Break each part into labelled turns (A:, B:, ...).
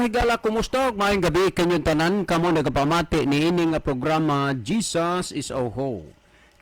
A: Mga higala, kumusta ug maayong gabi kanyong tanan kamo nagapamati niini nga programa, Jesus is Our Hope.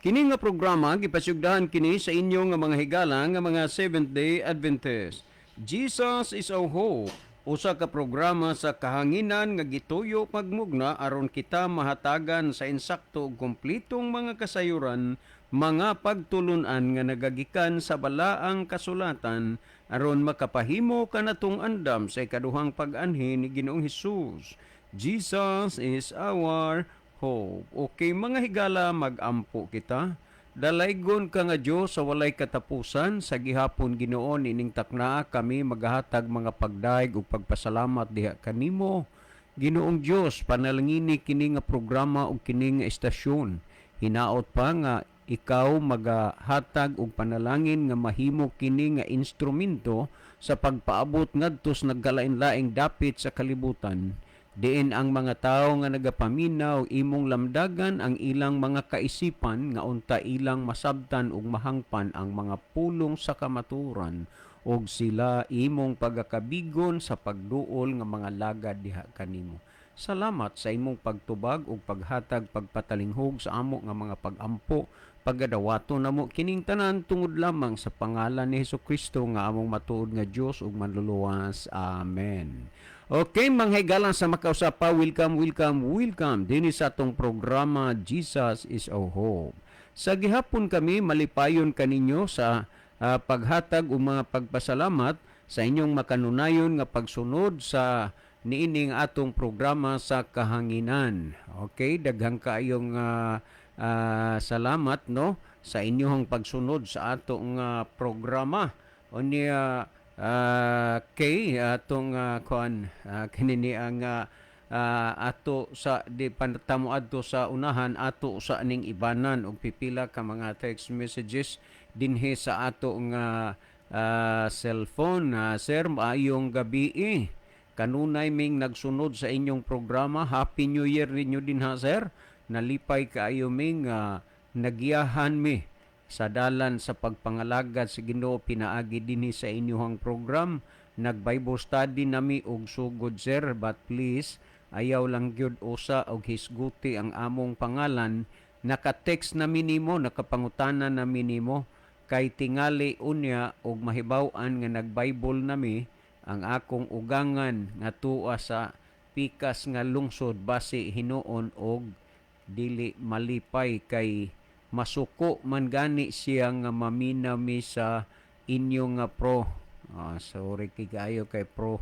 A: Kini nga programa gipasugdahan kini sa inyo nga mga higala nga mga Seventh Day Adventist. Jesus is Our Hope, usa ka programa sa kahanginan nga gituyo pagmugna aron kita mahatagan sa insakto ug kompletong mga kasayuran, mga pagtulunan nga nagagikan sa balaang kasulatan aron makapahimo kanatong andam sa ikaduhang pag-anhi ni Ginoong Hesus. Jesus is our hope. Okay, mga higala, magampo kita. Dalaygon ka nga Dios sa walay katapusan, sa gihapon, Ginoo, ining takna kami magahatag mga pagdayeg ug pagpasalamat diha kanimo. Ginoong Dios, panalangini kini nga programa ug kini nga estasyon. Hinaot pa nga ikaw magahatag og panalangin nga mahimo kini nga instrumento sa pagpaabot ngadto sa nagkalain-laing dapit sa kalibutan, diin ang mga tawo nga nagapaminaw imong lamdagan ang ilang mga kaisipan nga unta ilang masabtan ug mahangpan ang mga pulong sa kamatuoran ug sila imong pagakabigon sa pagduol nga mga lagad diha kanimo. Salamat sa imong pagtubag ug paghatag pagpatalinghog sa amo nga mga pagampo. Pagadawato namo kining tanan tungod lamang sa pangalan ni Hesus Kristo nga among matuod nga Dios ug manluluwas. Amen. Okay, mga higalang sa makausapa, welcome, welcome, welcome dinhi sa atong programa, Jesus is Our Hope. Sa gihapon kami malipayon kaninyo sa paghatag ug mga pagpasalamat sa inyong makanunayon nga pagsunod sa niining atong programa sa kahanginan. Okay, daghang kaayong salamat, no, sa inyong pagsunod sa atong programa. Unya kay atong kuan kinini ang ato sa di panatamo adto sa unahan ato sa aning ibanan og pipila ka mga text messages dinhi sa ato nga cellphone. Sir, maayong gabi eh. Kanunay ming nagsunod sa inyong programa. Happy New Year ninyo din ha, sir. Nalipay kaayo ming nagiyahan mi sa dalan sa pagpangalagad sa Ginoo pinaagi dinhi sa inyong program. Nag Bible study nami og sugod, sir, but please ayaw lang gyud usa og hisguti ang among pangalan. Naka-text na minimo, nakapangutana na minimo kay tingali unya og mahibaw-an nga nag-Bible nami ang akong ugangan nga tuwa sa pikas nga lungsod, basi hinuon og dili malipay kay masuko man gani siya nga maminaw mi sa inyo nga pro. Sorry kay kaayo kay pro.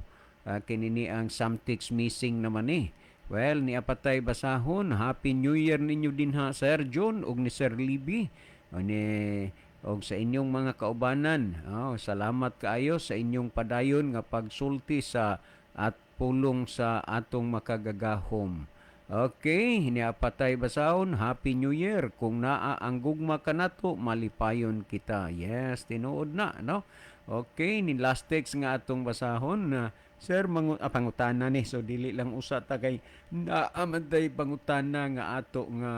A: Kinini ang something's missing naman eh. Well, ni apatay basahon. Happy New Year ninyo din ha, Sir John ug ni Sir Libby. O ni og sa inyong mga kaubanan. Oh, salamat kaayo sa inyong padayon nga pagsulti sa at pulong sa atong makagagahom. Okay, hiniapatay basahon, Happy New Year. Kung naa ang gugma kanato, malipayon kita. Yes, tinuod na, no? Okay, ni last text nga atong basahon na sir mangu pangutana ni, so dili lang usa ta kay naa man tay pangutana nga ato nga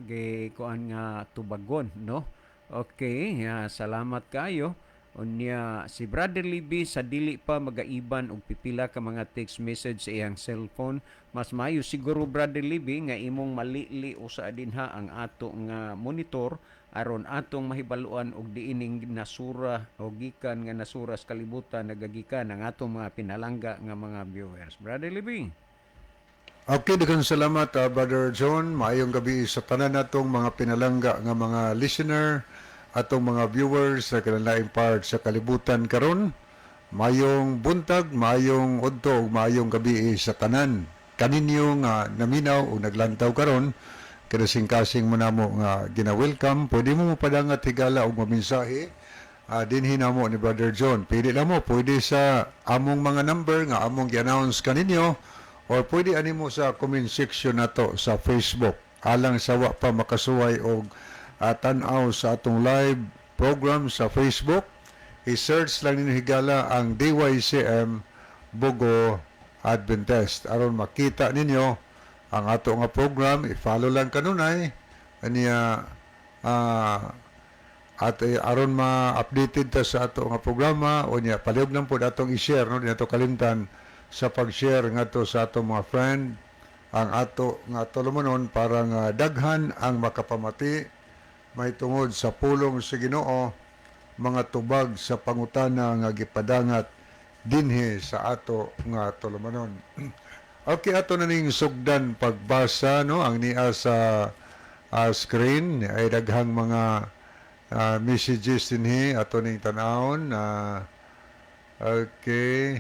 A: gi kuan nga tubagon, no? Okay, ya, salamat kayo. Unya si Brother Libby sa dili pa magaiban og pipila ka mga text message sa iyang cellphone. Mas maayo siguro, Brother Libby, nga imong malili usa dinha ang ato nga monitor aron atong mahibaluan og diining nasura o gikan nga nasura sa kalibutan nagagikan ang atong mga pinalangga nga mga viewers. Brother Libby.
B: Okay, daghang salamat, Brother John. Maayong gabi sa tanan natong mga pinalangga nga mga listener, atong mga viewers sa kalain part sa kalibutan karon. Mayong buntag, mayong udto, ug maayong gabi sa tanan. Kaninyo nga naminaw o naglantaw karon, kasing-kasing mo namo nga gina-welcome. Pwede mo mopadangat, higala, og maminsahe dinhi namo ni Brother John. Pili lang mo, pwede sa among mga number nga among gi-announce kaninyo or pwede ani mo sa comment section nato sa Facebook. Alang sa wa pa makasuway og tan-aw sa atong live program sa Facebook, i-search lang ninyo, higala, ang DYCM Bogo Adventist aron makita ninyo ang ato nga program. I-follow lang kanunay aniya at aron ma-updated ta sa ato nga programa. O niya palihog lang pod atong i-share, no, di nato kalimtan. Sa pag-share ngadto sa ato mga friend ang ato nga tulumanon para nga daghan ang makapamati mahitungod sa pulong sa Ginoo, mga tubag sa pangutana nga gipadangat dinhi sa ato nga tulumanon. Okay, ato na ning sugdan pagbasa, no, ang niya sa screen ay daghang mga messages dinhi ato ning tan-awon. Okay.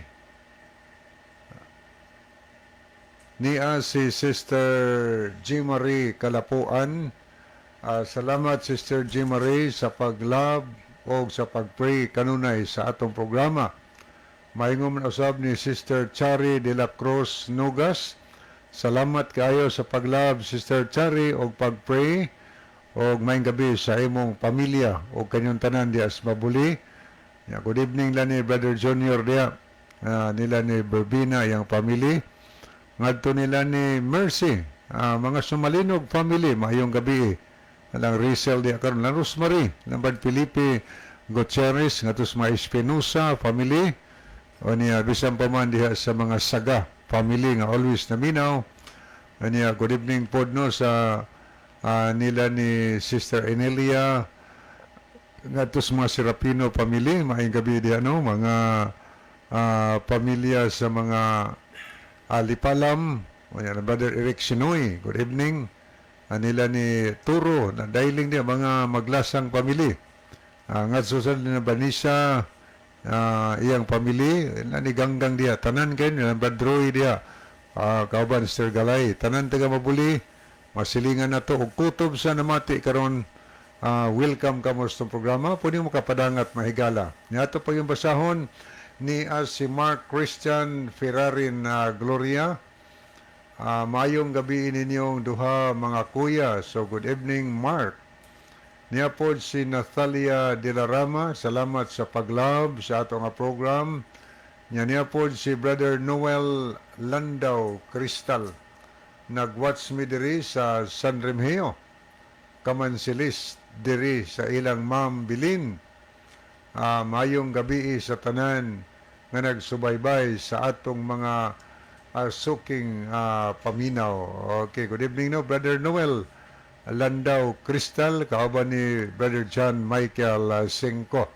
B: Niya si Sister G. Marie Kalapuan. Salamat, Sister G. Marie, sa pag-love o sa pag-pray kanunay sa atong programa. Maingon man usab ni Sister Chari de la Cruz Nugas. Salamat kaayo sa pag-love, Sister Chari, og pag-pray og maayong gabi sa imong pamilya o kanyong tanan diya sa Mabuli. Yeah, good evening lang ni Brother Junior diya. Nila ni Berbina iyang family. Ngadto nila ni Mercy, mga Sumalinog family, maayong gabi. Alang Rizel diya karon, lang Rosemary, lang Brad Felipe Gutierrez, ngadto sa mga Espinosa family. O niya, bisan pa man diha sa mga Saga family nga always naminaw. O niya, good evening pod, no, sa nila ni Sister Enelia, ngadto sa mga Serapino family, maayong gabi diha, no, mga pamilya sa mga Lipalam, o yan, Brother Eric Sinoy, good evening. Nila ni Turo, na dailing niya, mga Maglasang family. Ngadto sa nila Banisa, iyang family, nila ni Ganggang diya, tanan kayo, nila Brad Roy diya, kauban Sir Galay, tanan taga Mabuli, masilingan na to, og kutob sa namati karon, welcome kamo sa programa, pwede mo kapadangat mahigala. Niato pa yung basahon ni si Mark Christian Ferrari na Gloria. Mayong gabi ninyong duha, mga kuya. So good evening, Mark. Niya pod si Natalia De La Rama, salamat sa pag-love sa ato nga program. Niya pod si Brother Noel Landau Crystal. Nag-watch mi diri sa San Remigio. Kamansilis diri sa ilang Ma'am Bilin. Mayong gabi sa tanan nga nagsubaybay sa atong mga suking paminaw. Okay, good evening, no, Brother Noel Landau Crystal, kauban ni Brother John Michael Cinco.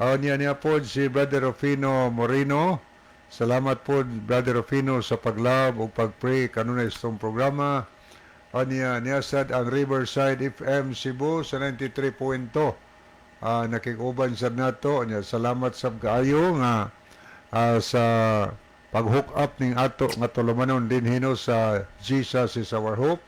B: Niya niya po si Brother Rufino Moreno. Salamat po, Brother Rufino, sa pag-love o pag-pray kanunay sa itong programa. Niya niya sad ang Riverside FM Cebu sa 93.2. Nakikuban sad nato niya. Salamat sab kaayo nga sa pag-hook up ning ato nga tulumanon dinhi, no, sa Jesus Is Our Hope.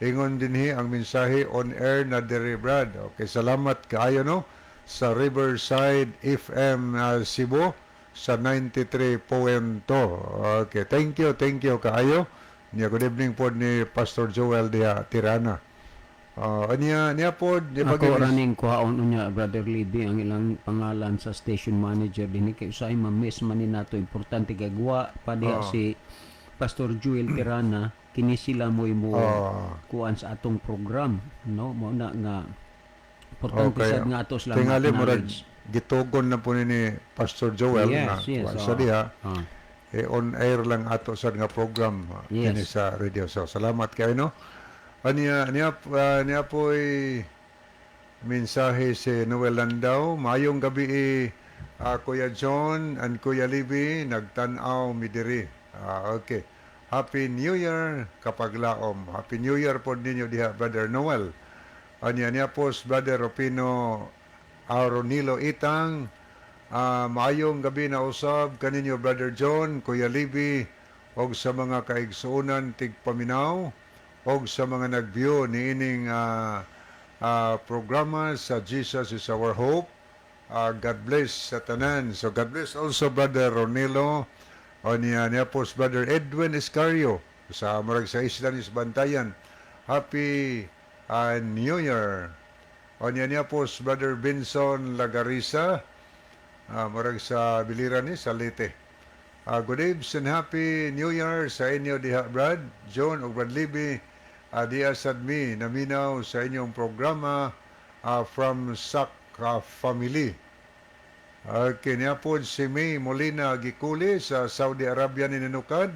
B: Ingon dinhi ang mensahe, on air na diri, Brad. Okay, salamat kaayo, no, sa Riverside FM Cebu sa 93.2. Okay, thank you kaayo. Niya, good evening po ni Pastor Joel Dia Tirana. Niya niya po di ba?
A: Ako raning kuhaon unya, Brother Libby, ang ilang pangalan sa station manager dinhi kay usahay ma-miss man ni nato. Importante kay guwa pa diha si Pastor Joel Tirana, kini sila mo'y mo kuan sa atong program, no, mo na nga importante sad nga ato sila
B: Tingali murag
A: ma-acknowledge.
B: Gitugon na po ni Pastor Joel na kuwan sa diha eh, on air lang ato sad nga program dinhi sa radio. So salamat kay, no. Aniya niya niya po'y mensahe si Noel Landau. Maayong gabi, Kuya John and Kuya Libby, nagtan-aw mi diri. Okay. Happy New Year kapaglaom. Happy New Year po ninyo diha, Brother Noel. Anya niya po si Brother Rufino Aronilo Itang. Maayong gabi na usab kaninyo, Brother John, Kuya Libby, og sa mga kaigsuonan tigpaminaw og sa mga nag-view niining programa sa Jesus Is Our Hope. God bless sa tanan. So God bless also, Brother Ronilo. O niya, niya po si Brother Edwin Escario sa murag sa isla ni Bantayan. Happy New Year. O niya niya po si Brother Vinson Lagarisa, murag sa Biliran ni sa Leyte. Good evening and Happy New Year sa inyo diha, Brad John ug Brad Libby. Diha sad mi naminaw sa inyong programa from Sak family. Okay, niya po si May Molina Gikuli sa Saudi Arabia ni Ninukad.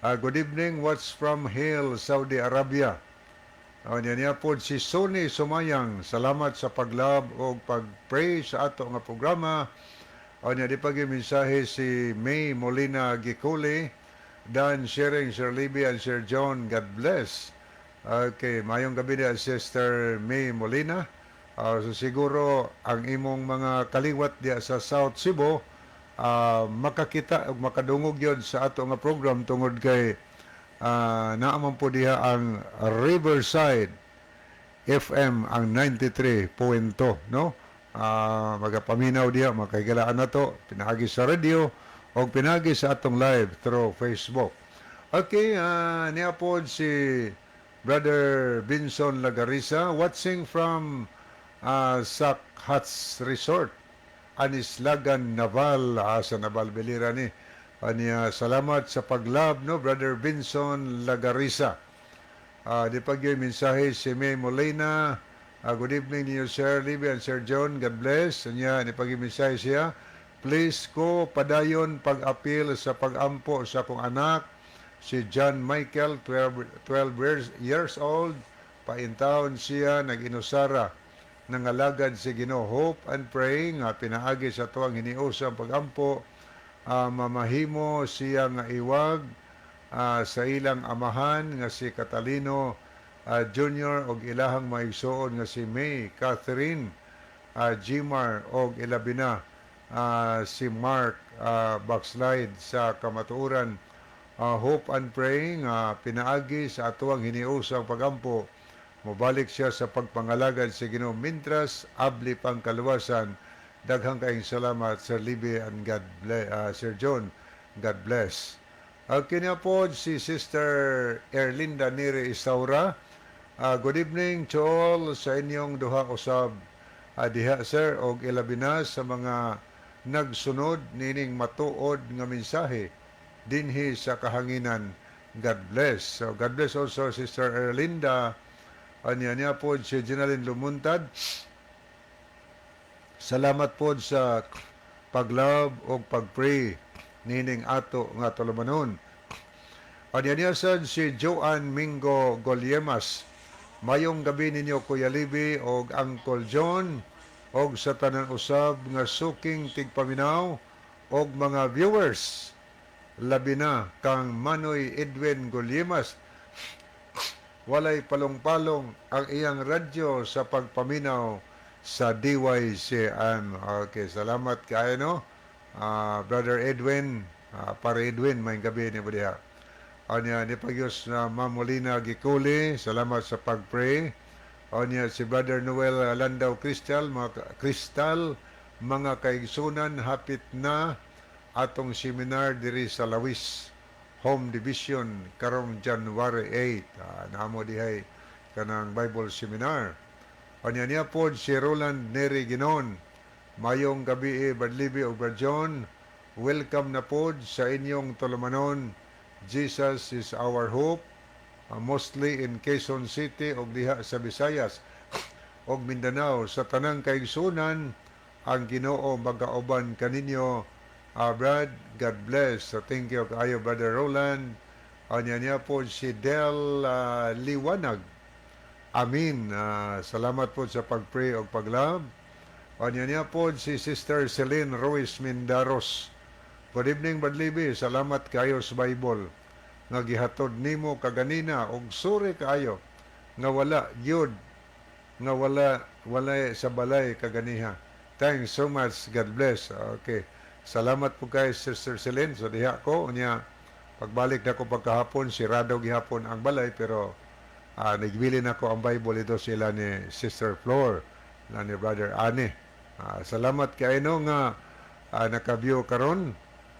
B: Good evening, watch from Hail, Saudi Arabia. Niya niya po si Sonny Sumayang. Salamat sa pag-love o pag-pray sa ato nga programa. O niya di pag mensahe si May Molina Gikuli. Done sharing, Sir Libby and Sir John. God bless. Okay, mayong gabi niya, Sister May Molina. So siguro ang imong mga kaliwat diya sa South Cebu makakita ug makadungog yon sa ato nga program tungod kay naa man po diha ang Riverside FM, ang 93.2, no? Magapaminaw diha, makahigalaan na to pinaagi sa radio o pinaagi sa atong live through Facebook. Okay, niya po si Brother Vinson Lagarisa watching from Sak Hats Resort, Anislagan Naval, sa Naval Bilira ni. Aniya, salamat sa pag-love, no, Brother Vinson Lagarisa. Di pag yung mensahe si May Molina. Good evening niyo, Sir Libby and Sir John. God bless. Anya, ni pag yung mensahe siya. Please ko padayon pag-apil sa pag-ampo sa akong anak, si John Michael, 12 years old. Paintaon siya, nag-inusara nangalagad si Ginoo. Hope and pray nga pinaagi sa tuwang hiniusang pag-ampo, mamahimo siya nga iwag sa ilang amahan nga si Catalino Jr. og ilahang maigsuon nga si May Catherine Gmar og ilabi na si Mark backslide sa kamatuoran. Hope and pray nga pinaagi sa atuang hiniusang pagampo, mobalik siya sa pagpangalagad sa Ginoo mintras abli pang kaluwasan. Daghang kaayong salamat, Sir Libby and God bless, Sir John. God bless. Okay na po si Sister Erlinda Neri Isaura. Good evening to all sa inyong duha usab diha, sir, og ilabi na sa mga nagsunod nining matuod nga mensahe dinhi sa kahanginan. God bless. So God bless also, Sister Erlinda. Anya niya po si Ginalyn Lumuntad. Salamat po sa pag-love o pag-pray nining ato nga tulumanon. Anya niya sad si Joan Mingo Golyemas. Mayong gabi ninyo, Kuya Libby og Uncle John, og sa tanan usab nga suking tigpaminaw og mga viewers. Labi na kang Manoy Edwin Golyemas, walay palong-palong ang iyang radyo sa pagpaminaw sa DYCM. Okay, salamat kaayo, no? Brother Edwin, pare Edwin, may gabi ni diha. Anya ni Pagyos na Ma'am Molina Gikuli, salamat sa pag-pray. Anya si Brother Noel Landau Crystal, mga Crystal, mga kaigsunan, hapit na atong seminar diri sa Lawis Home Division karong January 8. Namo dihay kanang Bible seminar. Anya niya po si Roland Neri Ginon. Mayong gabi, Brad Libby o Brad John. Welcome na po sa inyong tulumanon. Jesus is our hope. Mostly in Quezon City o diha sa Visayas og Mindanao. Sa tanang kaigsunan, ang Ginoo magauban kaninyo. Brad, God bless. So thank you kaayo, Brother Roland. Anya niya po si Del Liwanag. Amin. Salamat po sa pag-pray o pag-love. Anya niya po si Sister Celine Ruiz Mindaros. Good evening, Brad Libby. Salamat kayo sa Bible nga gihatod nimo kaganina og sorry kaayo nga wala gyud nga wala wala sa balay kaganiha. Thanks so much. God bless. Okay. Salamat po kay Sister Celine. So diha ko unya pagbalik na ko pagkahapon, sirado gihapon ang balay, pero nagbilin ako ang Bible ito sila ni Sister Flor na ni Brother Ane. Salamat kay no nga naka-view karon.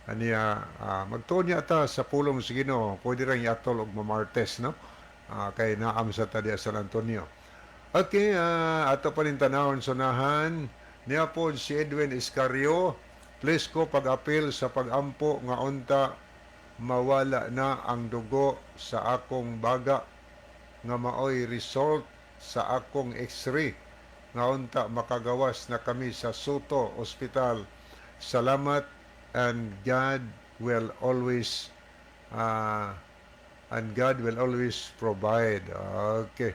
B: Aniya magtuon niya ta sa pulong sa Ginoo. Pwede ra iatol og Martes, no? Kay naam sa ta diya San Antonio. Okay, ato pa rin tanawon sunahan. Niya po si Edwin Iscario. Please ko pag-apil sa pag-ampo nga unta mawala na ang dugo sa akong baga nga maoy result sa akong x-ray nga unta makagawas na kami sa Soto Hospital. Salamat and God will always provide. Okay.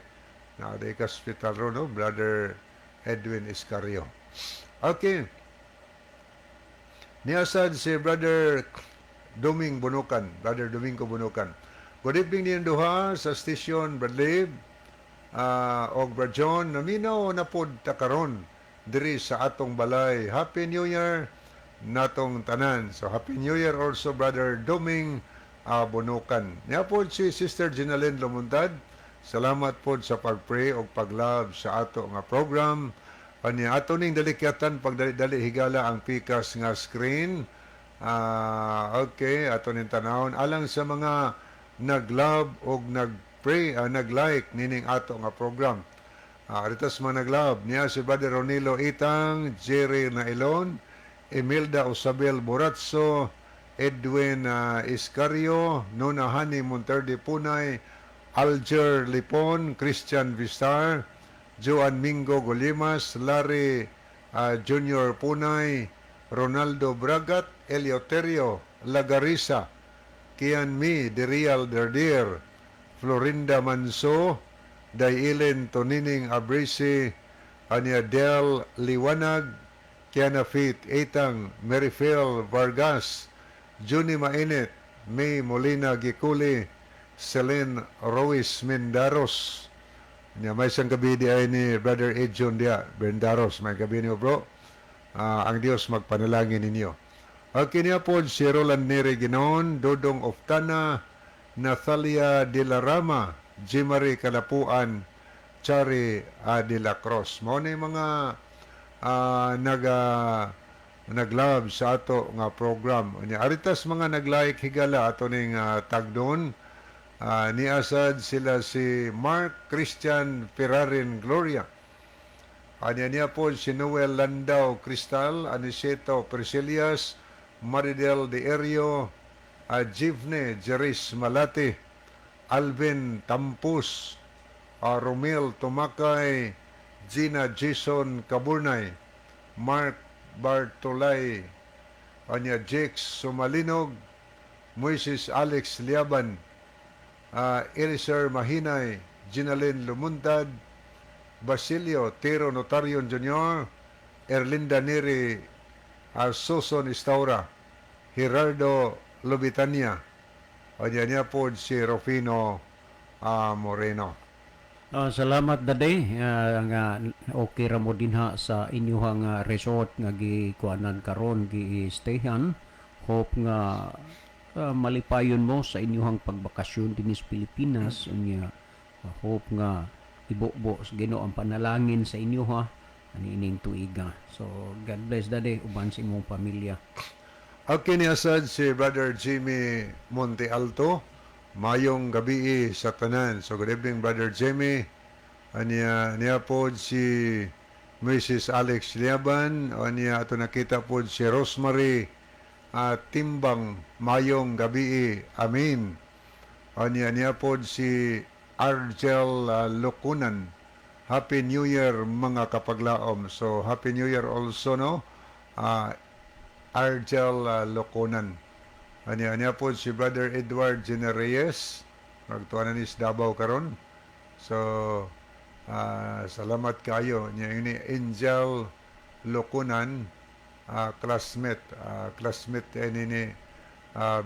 B: Naa ka hospital ron, no? Brother Edwin Iscario. Okay. Niya sad si Brother Doming Bunukan, Brother Domingo Bunukan. Good evening ninyong duha sa station, Bradley og Brad John, naminaw na pod ta karon diri sa atong balay. Happy New Year natong tanan. So Happy New Year also, Brother Doming Bunukan. Niya pod si Sister Ginalyn Lumuntad. Salamat pod sa pag-pray og pag-love sa ato nga program. Anya ato ning dalikyatan pagdali-dali, higala, ang pikas nga screen. Okay, ato ning tanawon alang sa mga nag-love og nag-pray, nag-like nining ato nga program. Aritas mga nag-love niya si Brother Ronilo Itang, Jerry Nailon, Imelda Usabel Boratso, Edwin Iscario, Nona Hani Monterde Punay, Alger Lipon, Christian Vistar, Joan Mingo Golimas, Larry Junior Punay, Ronaldo Bragat, Eleuterio Lagarisa, Kian Mi, Derial Derdir, Florinda Manso, Dailin Tonining Abrisi, Anya Del Liwanag, Kiana Fit, Etang, Merifel Vargas, Juni Mainit, May Molina Gikuli, Celine Ruiz Mendaros. Nya may isang gabi di ay ni Brother Edjon dia, Mendaros. May gabi niyo, bro. Ang Diyos magpanalangin ninyo. Okay niya po si Roland Nere Ginon, Dodong Oftana, Nathalia de la Rama, Jimary Kalapuan, Chari de la Cruz. Mao ni mga naglove sa ato nga program. Nya aritas mga naglike, higala, ato ning tagdon. Niasad sila si Mark Christian Ferrarin Gloria. Anya niya po si Noel Landau Cristal, Aniceto Priscilias, Maridel De Erio, Jivne Jeris Malati, Alvin Tampus, Romel Tumakay, Gina Jason Kaburnay, Mark Bartolay, Anya Jakes Sumalinog, Moises Alex Liaban, Eliser Mahinay, Ginalyn Lumuntad, Basilio Tero Notarion Jr., Erlinda Neri Suson Istaura, Gerardo Lubitania, anya niya po si Rufino Moreno.
A: Salamat dade, nga okay ra mo dinha sa inyuhang resort nga gikuanan karon, gi-stayhan. Hope nga malipayon mo sa inyuhang pagbakasyon dinhi sa Pilipinas. Unya hope nga ibubo sa Ginoo ang panalangin sa inyo ha ani ining tuiga. So God bless, dade, uban sa imong pamilya.
B: Okay niya sad si Brother Jimmy Monte Alto. Mayong gabi sa tanan. So good evening, Brother Jimmy. Anya niya po si Mrs. Alex Liaban. Anya ato nakita po si Rosemary Timbang. Mayong gabi. Amin. Anya niya po si Argel Locunan. Happy New Year, mga kapaglaom. So Happy New Year also, no? Argel Loconan. Anya niya po si Brother Edward Genereyes. Magtuwa na ni sa Davao karon. So salamat kayo. Niya ini Angel Loconan, classmate, classmate ini ni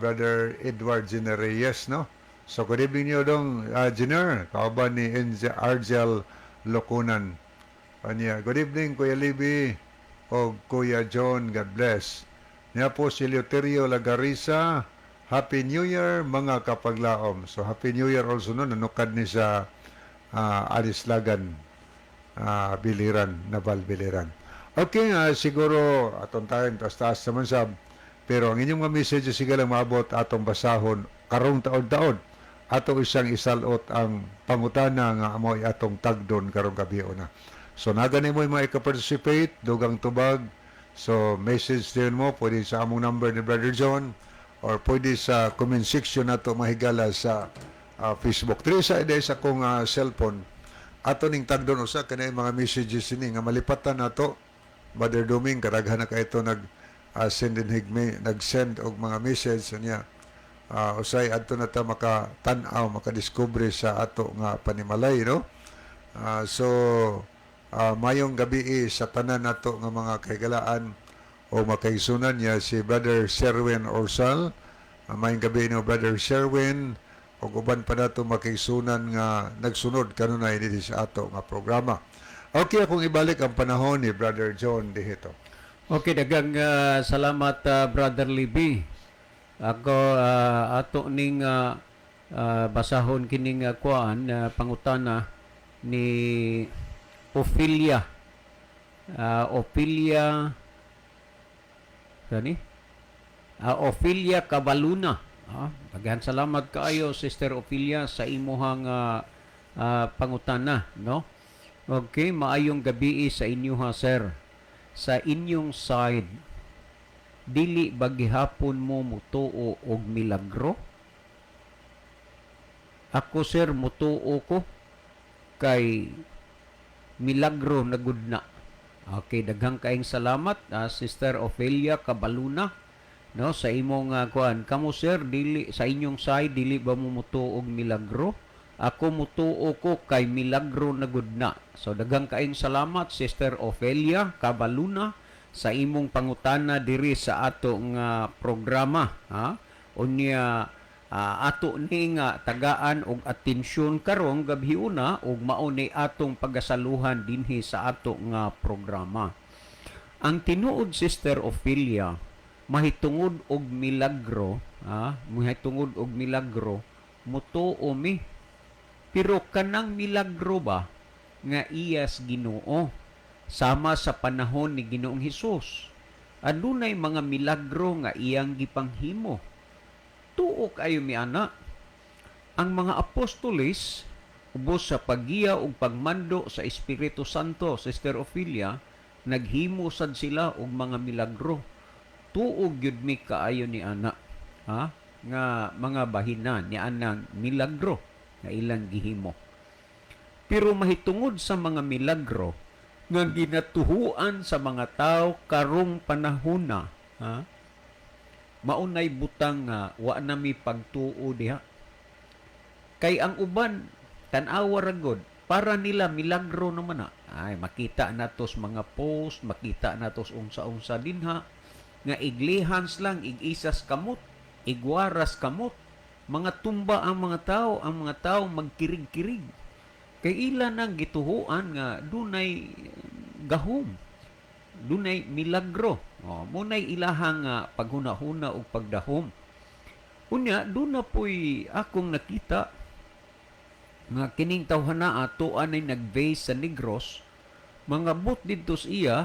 B: Brother Edward Genereyes, no? So good evening niyo dong, Jenner, kauban ni Angel Argel Loconan. Anya, good evening, Kuya Libby o Kuya John, God bless. Niya po si Leoterio Lagarisa, Happy New Year, mga kapaglaom. So Happy New Year also, no, nanukad ni sa Alislagan, Biliran, Naval Biliran. Okay, siguro atong time taas-taas naman sab. Pero ang inyong mga messages sige lang maabot, atong basahon karong taon-taon. Ato isang isalot ang pangutana nga amoy atong tagdon karong gabi na. So nagani mo mga ika-participate, dugang tubag. So message din mo, pwede sa among number ni Brother John or pwede sa comment section nato mahigala sa Facebook. Diri sa ide sa akong cellphone ato ning tagdon usa kanay mga messages ini nga malipatan nato. Brother Doming, karaghan na kay ito nag Send higmi nag-send og mga message niya. Usay adto na ta makatan-aw, makadiskubre sa ato nga panimalay, no? So mayong gabi sa tanan nato nga mga kahigalaan o makaigsunan niya si Brother Sherwin Orsal. Mayong gabi no, Brother Sherwin, ug uban pa nato makaigsunan nga nagsunod kanunay dinhi sa ato nga programa. Okay, akong ibalik ang panahon ni Brother John Dihito.
A: Okay, daghang salamat, Brother Libby. Ako ato ning basahon kining kuan pangutana ni Ophelia. Ophelia kani? Ophelia Cabaluna. Daghan salamat kaayo, Sister Ophelia, sa imuhang pangutana, no? Okay, maayong gabi sa inyo ha, sir. Sa inyong side, dili ba gihapon mo mutuo og milagro? Ako, sir, mutuo ko kay milagro na gud na. Okay, daghang kaayong salamat, Sister Ophelia Cabaluna, no, sa imong kuan. Kamo, sir, dili sa inyong side, dili ba mo mutuo og milagro? Ako, mutuo ko kay milagro na gud na. So daghang kaayong salamat, Sister Ophelia Cabaluna, sa imong pangutana diri sa ato nga programa, ha. Unya ato ni nga tagaan og atensyon karong gabhiuna ug mao ni atong pagasaluhan dinhi sa ato nga programa. Ang tinuod, Sister Ophelia, mahitungod og milagro, ha, mahitungod og milagro, mutuo mi. Pero kanang milagro ba nga iyas Ginoo sama sa panahon ni Ginoong Hesus? Adunay mga milagro nga iyang gipanghimo. Tuo kayo mi ana. Ang mga apostoles, ubos sa paggiya ug pagmando sa Espiritu Santo, Sister Ophelia, naghimo sad sila og mga milagro. Tuo gyud mi kaayo ni ana, ha, nga mga bahina ni anang milagro nga ilang gihimo. Pero mahitungod sa mga milagro nga ginatuhuan sa mga tao karong panahona, ha, maunay butang nga wa na mi pagtuo diha. Kay ang uban, tan-awa ra gud, para nila milagro naman na. Ay, makita natos mga post, makita natos unsa-unsa dinha nga iglihans lang ig-isas kamot, igwaras kamot, mga tumba ang mga tao, ang mga tao magkirig-kirig. Kay ila nang gituhuan nga dunay gahom, dunay milagro. Oh, munay ilahang paghuna-huna ug pagdahom. Unya, doon na po'y akong nakita nga kining tawhana ato anay nag-base sa Negros, mga but didto sa iya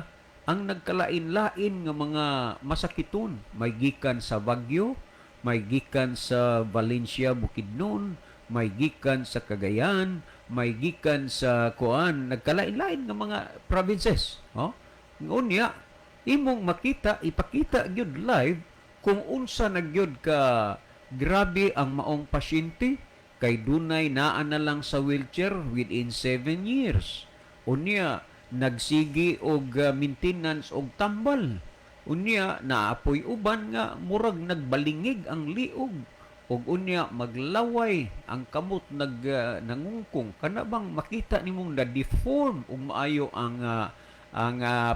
A: ang nagkalain-lain nga mga masakiton. May gikan sa Baguio, may gikan sa Valencia, Bukidnon, may gikan sa Cagayan, may gikan sa kuan, nagkalain-lain nga mga provinces. Oh? Unya, imong makita, ipakita gyud live kung unsa na gyud ka grabe ang maong pasyente kay dunay naa na lang sa wheelchair within 7 years. Unya, nagsigi og maintenance og tambal. Unya, naapoy uban nga murag nagbalingig ang liog. Ug unya maglaway ang kamot, nag nangungkong, kana bang makita nimong na-deform ug maayo ang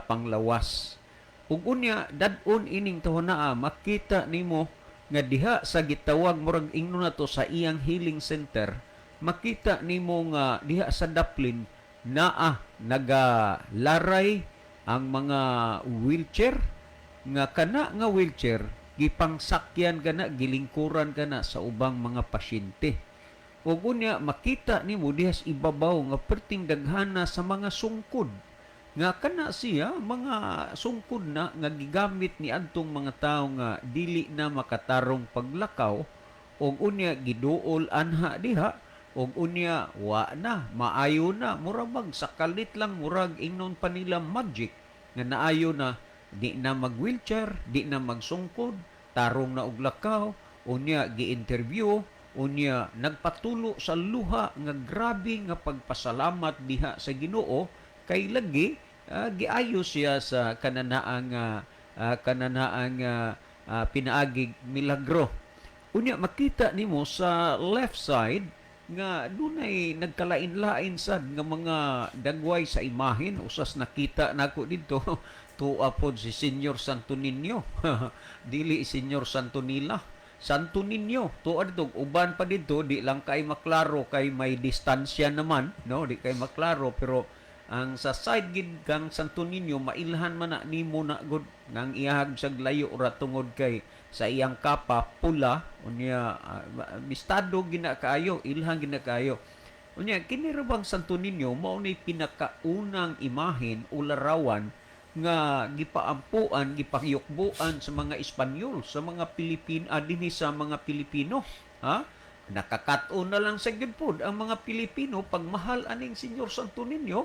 A: panglawas. Ug unya dad-on ining tawhana, makita nimo nga diha sa gitawag murag ingno nato sa iyang healing center, makita nimo nga diha sa daplin naa nagalaray ang mga wheelchair nga kana nga wheelchair gipangsakyan kana, gilingkuran kana sa ubang mga pasyente. Ug unya makita nimo diha sa ibabaw nga perting daghana sa mga sungkod nga kana siya mga sungkod na nga gigamit ni adtong mga tawo nga dili na makatarong paglakaw, ug unya giduol anha diha, ug unya wa na maayo na, mura bag sa kalit lang, murag ingnon pa nila magic nga naayo na, di na mag wheelchair, di na magsungkod, tarong na og lakaw. Unya gi-interview, unya nagpatulo sa luha nga grabe nga pagpasalamat diha sa Ginoo kay lagi giayo siya sa kananaang kananaang pinaagig milagro. Unya makita nimo sa left side nga dunay nagkalain-lain sad nga mga dagway sa imahen. Usas nakita nako didto, tuwa pod si Senyor Santo Niño, dili Senyor Santo nila, Santo Niño tuwa didto. Uban pa didto, di lang kay maklaro kay may distansya naman, no, di kay maklaro, pero ang sa side gid kang Santo Niño, mailhan man na nimo na gud nang iyahag sa layo ra tungod kay sa iyang kapa pula. Unya bistado gina kaayo, ilhan gina kaayo. Unya kini ra bang Santo Niño mao ni pinakaunang imahen o larawan nga gipaampuan, gipayukbuan sa mga Espanyol sa mga Pilipin dinhi sa mga Pilipino, ha? Nakakaton na lang sa gyud pod ang mga Pilipino pagmahal aning Senyor Santo Niño.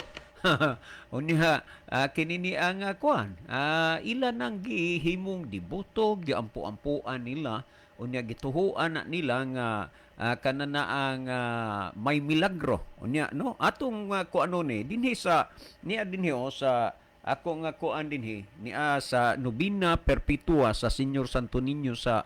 A: Unya kini ni ang kuan, ila nang gihimong deboto, giampu-ampuan nila. Unya gituhuan na nila nga kanana ang may milagro. Unya no atong kuano ni dinhi sa niya dinhi o sa ako nga kuan dinhi niya sa Nobina Perpetua sa Senyor Santo Niño sa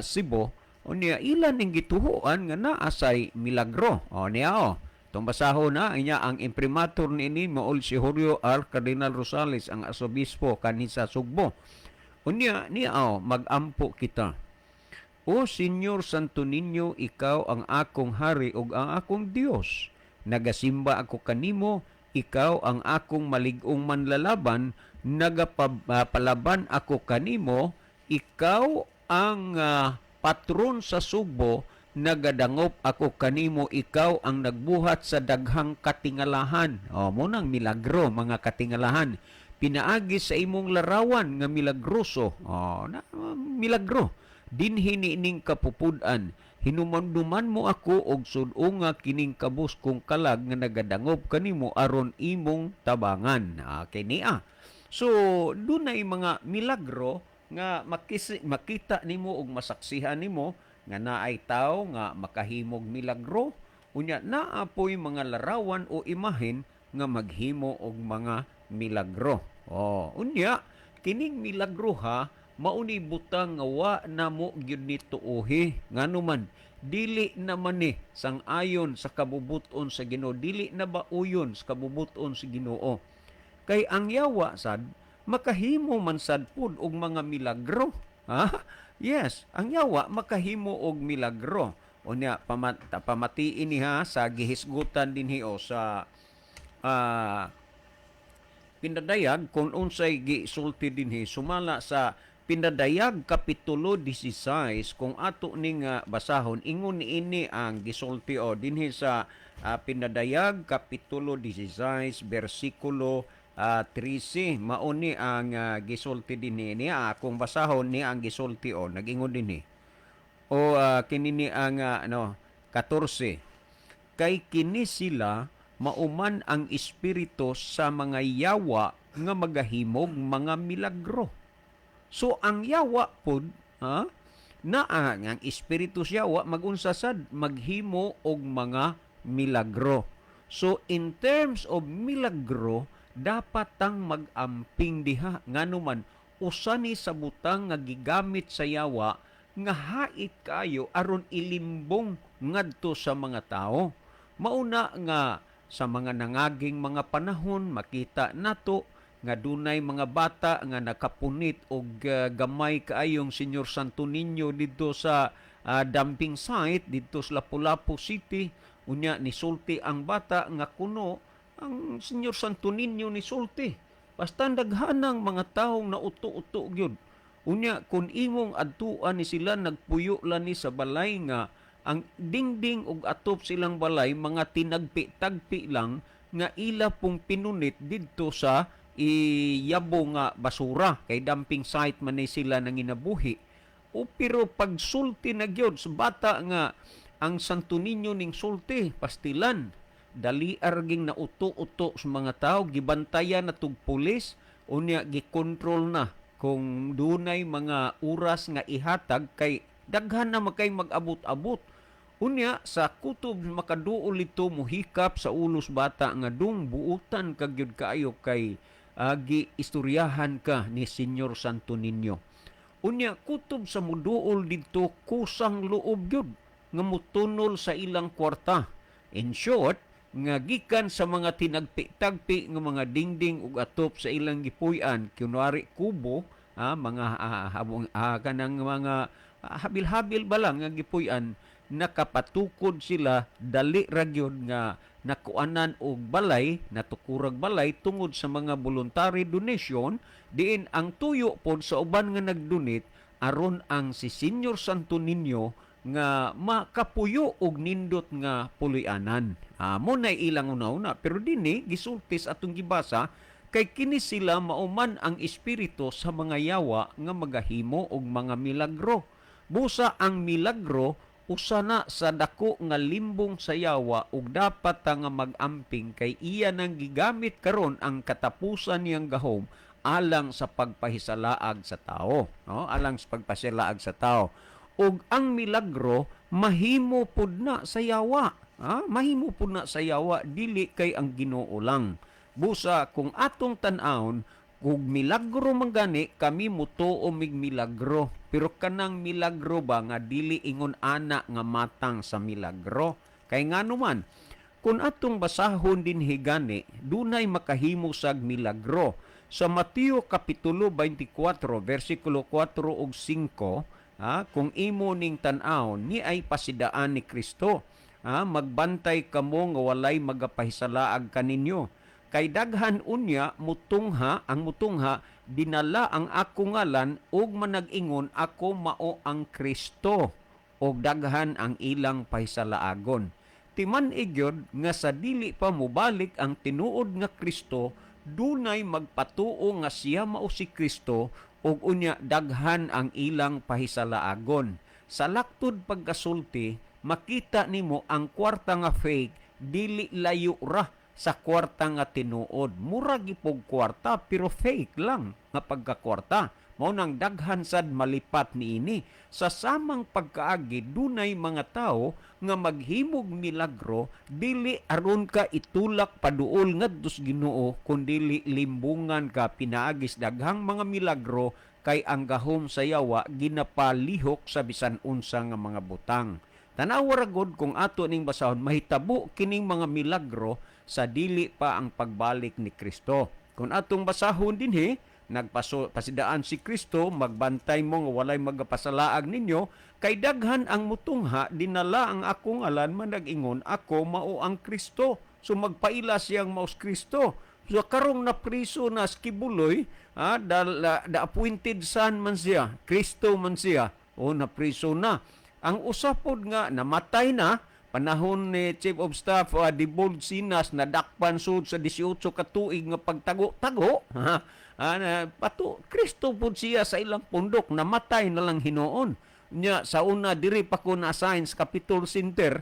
A: Cebu. Unya ila ning gituhuan nga naa say milagro. O niya o itong basahon na inya, ang imprimatur niini mao si Julio R. Cardinal Rosales, ang asobispo kanhi sa Sugbo. Unya niya o, magampo kita. O Senyor Santo Niño, ikaw ang akong hari ug ang akong Dios. Nagasimba ako kanimo, ikaw ang akong malig-ong manlalaban, nagapalaban ako kanimo, ikaw ang patron sa Sugbo, nagadangop ako kanimo, ikaw ang nagbuhat sa daghang katingalahan. O, mo nang milagro, mga katingalahan. Pinaagi sa imong larawan nga milagroso. O, na, milagro. Dinhi niining kapupud-an, hinumanduman mo ako og sud-unga kining kabus kong kalag nga nagadangop kanimo aron imong tabangan. Kini ah. So, dunay mga milagro nga makita nimo og masaksihan nimo nga naay tawo nga makahimog milagro. Unya naa poy mga larawan o imahen nga maghimo og mga milagro. Oh, unya kining milagro ha, mauni butang nga wa namo gyud ni tuohi, ngano man dili naman ni sang-ayon sa kabubuton sa Ginoo, dili na ba uyon sa kabubuton sa Ginoo, kay ang yawa sad makahimo man sad pud og mga milagro, ha? Yes, ang yawa makahimo og milagro. Unya pamatiin niya sa gihisgutan dinhi o sa pinadayag kung unsay gisulti dinhi sumala sa Pinadayag kapitulo 16. Kung ato ning basahon, ingon niini ang gisulti o dinhi sa Pinadayag kapitulo 16 bersikulo 13. Mao ni ang gisulti dinhi niya. Kung basahon ni ang gisulti o, nagingon dinhi o kini ni ang ano 14, kay kini sila mauman ang espiritu sa mga yawa nga magahimog mga milagro. So ang yawa pod, ha, naa ang espiritu sa yawa magunsa sad maghimo og mga milagro. So in terms of milagro, dapat tang mag-amping diha, ngano man usa ni sa butang nga gigamit sa yawa nga hait kayo aron ilimbong ngadto sa mga tao. Mauna nga sa mga nangaging mga panahon, makita nato nga dunay mga bata nga nakapunit og gamay kaayong Senyor Santo Niño didto sa dumping site didto sa Lapu-Lapu City. Unya nisulti ang bata nga kuno ang Senyor Santo Niño ni sulti. Basta daghanang mga taong nauto-uto gyud. Unya kun imong adtuan ni sila, nagpuyo lang ni sa balay nga ang dingding ug atop silang balay mga tinagpi-tagpi lang nga ila pong pinunit didto sa iyabo nga basura, kay dumping site man ni sila nanginabuhi. O pero pagsulti na gyud sa bata nga ang Santo Niño ning sulti, pastilan dali arging na uto-uto sa mga tao, gibantayan na tug pulis. Unya gikontrol na kung dunay mga oras nga ihatag kay daghan na makay mag-abot-abot. Unya sa kutob makaduol ito, muhikap sa ulos bata nga dung buutan ka gyud kaayo kay Giistoryahan ka ni Senyor Santo Niño. Unya kutob sa muduol didto, kusang loob gyud nga mutunol sa ilang kwarta. In short, nga gikan sa mga tinagpi-tagpi nga mga dingding ug atop sa ilang gipuy-an, kunwari kubo, mga habong, kanang mga habil-habil ba lang nga gipuy-an, nakapatukod sila dali ra gyud nga nakuanan og balay, natukurag balay tungod sa mga voluntary donation, diin ang tuyo pod sa uban nga nagdonate aron ang si Senior Santo Niño nga makapuyo og nindot nga puloy-anan. Mo na ilang una-una, pero dinhi gisulti sa atong gibasa kay kini sila mauman ang espiritu sa mga yawa nga magahimo og mga milagro. Busa ang milagro usa na sa dako nga limbong sa yawa ug dapat ta nga mag-amping kay iya nang gigamit karon ang katapusan niyang gahom alang sa pagpahisalaag sa tao, no? Alang sa pagpasalaag sa tao. Ug ang milagro mahimo pud na sa yawa. Ha? Mahimo pud na sa yawa, dili kay ang Ginoo lang. Busa kung atong tan-awon, kung milagro man gani, kami mutuo mig milagro. Pero kanang milagro ba nga dili ingon ana nga matang sa milagro? Kay ngano man, kung atong basahon din higani, dunay makahimo sag milagro. Sa Mateo Kapitulo 24, versikulo 4 ug 5, kung imo ning tan-aw, ni ay pasidaan ni Kristo. Magbantay kamo nga walay magapahisalaag kaninyo. Kay daghan unya mutungha, ang mutungha dinala ang ako ngalan ug manag-ingon, "Ako mao ang Kristo," ug daghan ang ilang pahisalaagon. Timan igyod nga sa dili pa mobalik ang tinuod nga Kristo, dunay magpatuo nga siya mao si Kristo ug unya daghan ang ilang pahisalaagon. Sa laktod pagkasulti, makita nimo ang kwarta nga fake dili layo ra sa kwarta nga tinuod. Mura gipog kwarta pero fake lang nga pagkakwarta. Mao nang daghan sad malipat niini. Sa samang pagkaagi, dunay mga tawo nga maghimog milagro dili aron ka itulak paduol ngadto sa Ginoo, kundili limbungan ka pinaagis daghang mga milagro, kay ang gahom sa yawa ginapalihok sa bisan unsa nga mga butang. Tanawa ra gud kung ato ning basahon, mahitabo kining mga milagro sa dili pa ang pagbalik ni Kristo. Kung atong basahon dinhi, nagpaso pasidaan si Kristo, magbantay mo nga walay magapasalaag ninyo, kay daghan ang mutungha dinala ang akong ngalan manag-ingon, "Ako mao ang Kristo." So magpaila siyang maos Kristo. So karong napriso na si Quiboloy, the appointed son man siya, Kristo man siya, o napriso na. Ang usapod nga namatay na panahon ni Chief of Staff Debold Sinas, nadakpan sud sa 18 ka tuig nga pagtago-tago. Ha, na, pato Kristo pud siya sa ilang pundok, namatay na lang hinuon. Nya sa una diri pa ko na assign sa Capitol Center.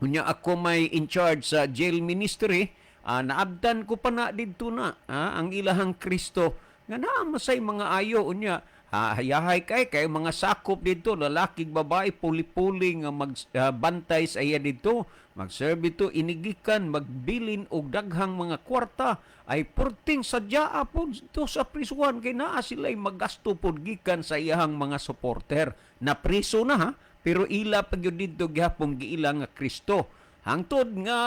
A: Unya ako may in charge sa jail ministry, naabdan ko pa na didto na ang ilahang Kristo nga naa masay mga ayo. Unya hayahay kay kay mga sakop didto, lalaki, babae, puli-puli nga magbantay sa iya didto, magserve dito, inigikan magbilin og daghang mga kwarta, ay purting sadya pod dito sa prisuan kay naa sila'y magasto pod gikan sa iyahang mga supporter. Na priso na ha, pero ila pa gyud didto gihapon giila nga Kristo hangtod nga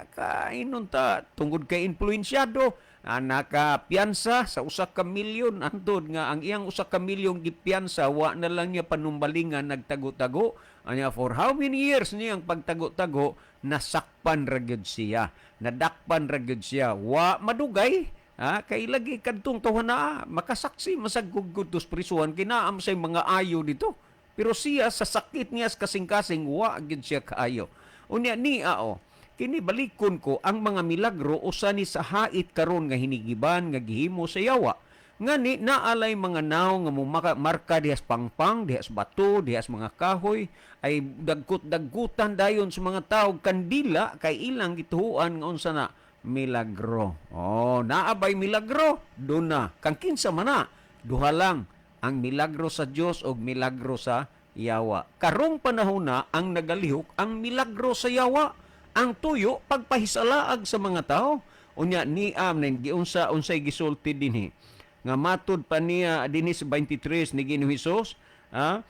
A: kainon ta tungod kay influensyado, nakapiyansa sa 1 ka milyon, hangtod nga ang iyang 1 ka milyon gipiyansa, wa na lang niya panumbalingan, nagtago-tago. Anya for how many years niyang pagtago-tago, nasakpan ra gyud siya, nadakpan ra gyud siya. Wa madugay ha, kay lagi kadtong tuwa na makasaksi masag sa prisuhan kinaam sa mga ayo dito. Pero siya sa sakit niya sa kasing-kasing, wa gyud siya kaayo. Unya ni ao, kini balikon ko ang mga milagro, usa ni sa hait karon nga hinigiban nga gihimo sa yawa. Ngani naalay mga naw nga mumaka marka dihas pangpang, dihas bato, dihas mga kahoy, ay dagkot-dagkutan dayon sa mga tao kandila kay ilang gituhuan nga unsa na milagro. Oh, naabay milagro? Doon na. Kang kinsa man na, duha lang ang milagro sa Dios og milagro sa yawa. Karong panahon na ang nagalihok ang milagro sa yawa. Ang tuyo pagpahisalaag sa mga tao. Unya niam nin giunsa unsay gisulti dinhi nga matud pa niya dinhi sa 23 ni Ginoo Hesus, ha?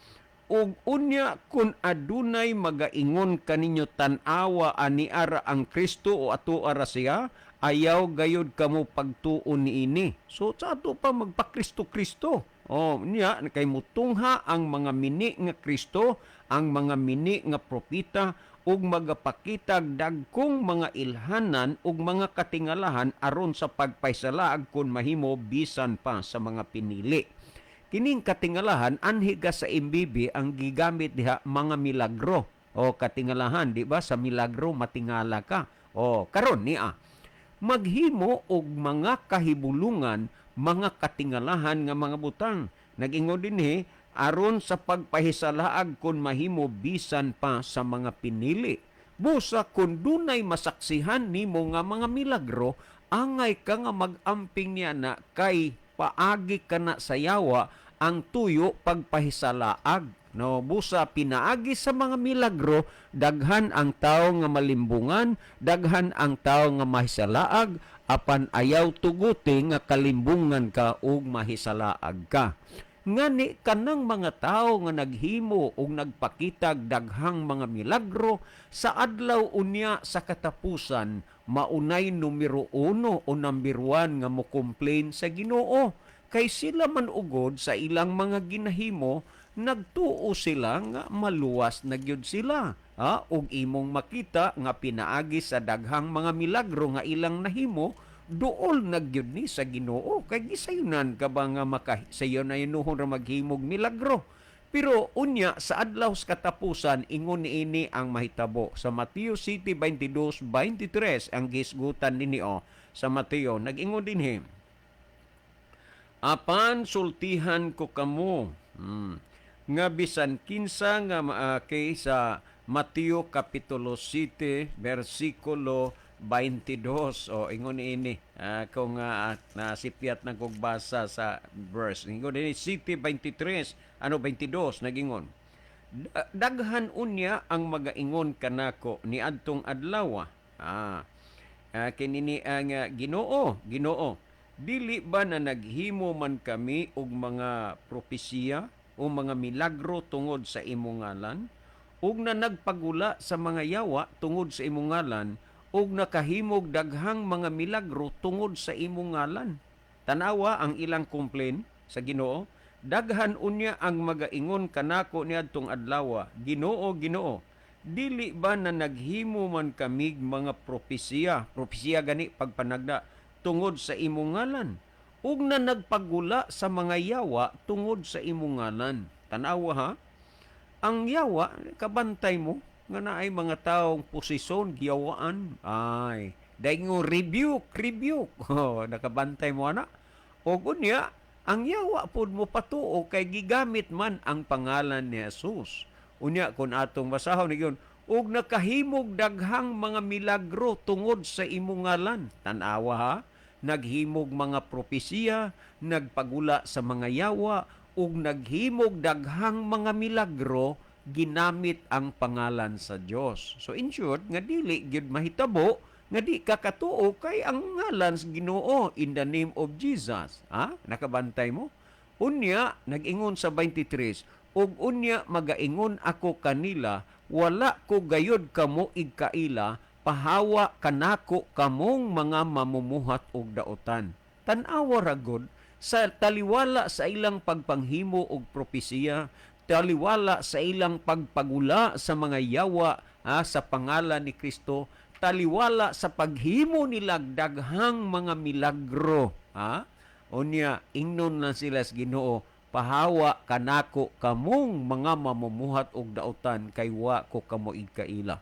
A: Ug unya kun adunay magaingon kaninyo, "Tan-awa, ani ara ang Kristo," o "Ato ara siya," ayaw gayud kamo pagtuon niini. So sa ato pa magpa-Kristo Kristo. Oh, niya kay mutungha ang mga mini nga Kristo, ang mga mini nga propeta, ug magapakitag dagkong mga ilhanan ug mga katingalahan aron sa pagpahisalaag, kun mahimo, bisan pa sa mga pinili. Kining katingalahan, anhi ga sa MBB ang gigamit diha, mga milagro o katingalahan, di ba? Sa milagro matingala ka. O karon niya maghimo og mga kahibulungan, mga katingalahan nga mga butang. Nag-ingon dinhi aron sa pagpahisalaag, kun mahimo, bisan pa sa mga pinili. Busa kun dunay masaksihan nimo nga mga milagro, angay ka nga mag-amping niya na kay paagi ka na sa yawa ang tuyo pagpahisalaag, no? Busa pinaagi sa mga milagro, daghan ang tao nga malimbungan, daghan ang tao nga mahisalaag. Apan ayaw tuguti nga kalimbungan ka ug mahisalaag ka. Ngani kanang mga tao nga naghimo og nagpakitag daghang mga milagro, sa adlaw unya sa katapusan, maunay numero uno o number 1 nga mo complain sa Ginoo, kay sila man ugod sa ilang mga ginahimo nagtuo sila nga maluwas na gyud sila, ha? Ug imong makita nga pinaagi sa daghang mga milagro nga ilang nahimo, duol na gyud ni sa Ginoo, kay gisayunan ka ba nga maka sayo na inuhon ra maghimog milagro? Pero unya sa adlaw sa katapusan, ingon niini ang mahitabo sa Mateo 7:22-23 ang gisgutan nini o sa Mateo. Nag-ingon dinhi, "Apan sultihan ko kamo nga bisan kinsa nga kay sa Mateo kapitulo 7 bersikulo 22." O ingon ini, kung nasipyat na kog basa sa verse, ingon ini 7:23, ano, 22, nagingon, "Daghan unya ang magaingon kanako niadtong adlaw, kinini ang 'Ginoo, Ginoo, dili ba na naghimo man kami og mga propesiya o mga milagro tungod sa imong ngalan, ug na nagpagula sa mga yawa tungod sa imong ngalan, ug nakahimog daghang mga milagro tungod sa imong ngalan?'" Tanawa ang ilang complain sa Ginoo. "Daghan unya ang magaingon kanako niadtong adlaw, 'Ginoo, Ginoo, dili ba na naghimo man kamig mga propesiya," propesiya gani pagpanagda, "tungod sa imong ngalan, ug na nagpagula sa mga yawa tungod sa imong ngalan?" Tanawa ha, ang yawa, kabantay mo nga naay mga taong posisyon, giyawaan. Ay, dahil rebuke, rebuke. Oh, nakabantay mo ana. O unya, ang yawa pod mo patuo kay gigamit man ang pangalan ni Jesus. Unya kung atong basahon ni ug nakahimog daghang mga milagro tungod sa imong ngalan. Tanawa ha, naghimog mga propesiya, nagpagula sa mga yawa, ug naghimog daghang mga milagro ginamit ang pangalan sa Dios. So in short, nga dili gyud mahitabo nga di ka katuo kay ang ngalan sa Ginoo, in the name of Jesus. Ha? Nakabantay mo? Unya, nag-ingon sa 23, "Ug unya magaingon ako kanila, 'Wala ko gayod kamo igkaila, pahawa kanako kamong mga mamumuhat og daotan.'" Tan-awa ra gud sa taliwala sa ilang pagpanghimo og propesiya, taliwala sa ilang pagpagula sa mga yawa, ha, sa pangalan ni Kristo, taliwala sa paghimo nila daghang mga milagro, ha? Unya ingnon lang sila sa Ginoo, "Pahawa kanako kamong mga mamumuhat og daotan kay wa ko kamo igkaila."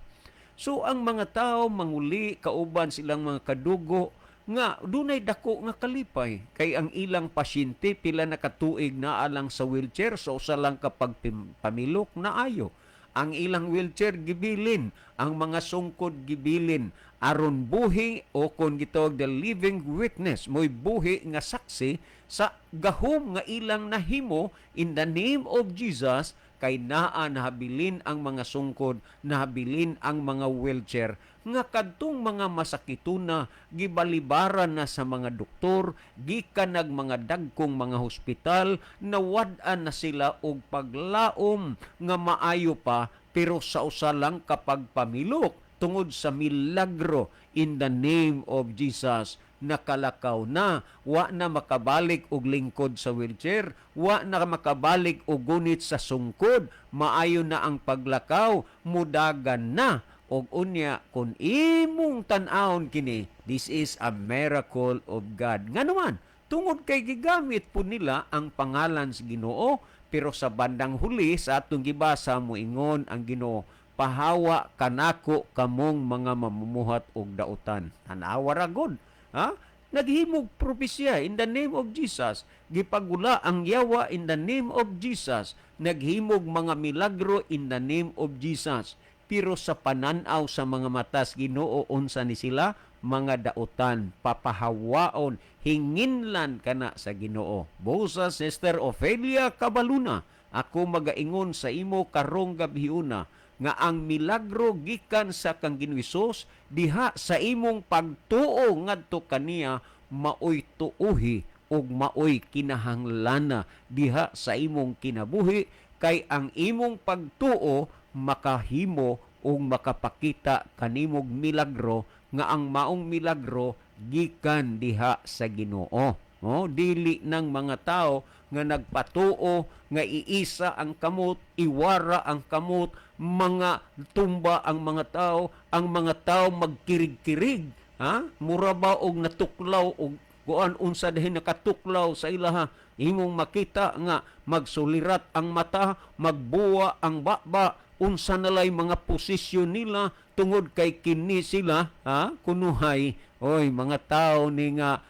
A: So ang mga tao manguli kauban silang mga kadugo nga dunay dako nga kalipay kay ang ilang pasyente pila na katuig naa lang sa wheelchair, so usa lang kapag pamilok na ayo. Ang ilang wheelchair gibilin, ang mga sungkod gibilin, Aron buhi o kon gitawag the living witness, mo'y buhi nga saksi sa gahom nga ilang nahimo in the name of Jesus, kay naa nahabilin ang mga sungkod, nahabilin ang mga wheelchair, nga kadtong mga masakituna gibalibaran na sa mga doktor, gikan nag mga dagkong mga hospital, nawad-an na sila og paglaom nga maayo pa, pero sa usa lang kapag pamilok tungod sa milagro in the name of Jesus, nakalakaw na, wa na makabalik og lingkod sa wheelchair, wa na makabalik og gunit sa sungkod, maayo na ang paglakaw, mudagan na. Og unya, kung imong tan-awon kini, this is a miracle of God. Ngano man? Tungod kay gigamit po nila ang pangalan sa Ginoo, pero sa bandang huli sa atong gibasa, moingon ang Ginoo, "Pahawa kanako kamong mga mamumuhat og dautan." Tanawa ra gud. Ha? Naghimog propesya in the name of Jesus. Gipagula ang yawa in the name of Jesus. Naghimog mga milagro in the name of Jesus. Pero sa pananaw sa mga matas Ginoo, unsa ni sila? Mga dautan, papahawaon, hinginlan kana sa Ginoo. Busa, Sister Ophelia Cabaluna, ako magaingon sa imo karong gabhiuna nga ang milagro gikan sa kang Ginoo Hesus diha sa imong pagtuo ngadto kaniya maoy tuuhi ug maoy kinahanglana diha sa imong kinabuhi, kay ang imong pagtuo makahimo ug makapakita kanimog milagro nga ang maong milagro gikan diha sa Ginoo. Oh, dili ng mga tao nga nagpatuo nga iisa ang kamot, iwara ang kamot, mga tumba ang mga tao, ang mga tao magkirig-kirig, ha? Mura ba og natuklaw og kuan, unsa diay nakatuklaw sa ilaha? Imong makita nga magsulirat ang mata, magbuwa ang baba, unsa nalay mga posisyon nila, tungod kay kini sila, ha, kunuhay, oy, mga tao ni nga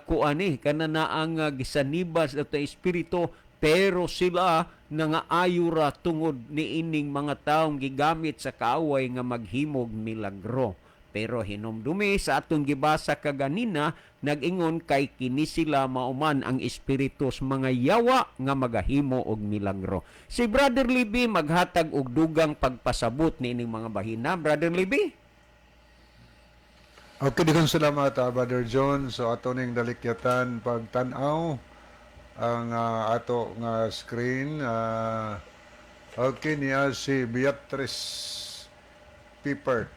A: kuan ni kana na ang gisanibas ato espiritu, pero sila nangaayo ra tungod ni ining mga taong gigamit sa kaaway nga maghimog milagro. Pero hinumdumi sa atong gibasa kaganina, nag-ingon kay kini sila mauman ang espiritu sa mga yawa nga magahimo og milagro. Si Brother Libby maghatag og dugang pagpasabot niining mga bahina. Brother Libby?
B: Okay, daghang salamat, Brother John. So ato ning dalikyatan pagtan-aw ang ato nga screen. Okay niya si Beatrice Pippert.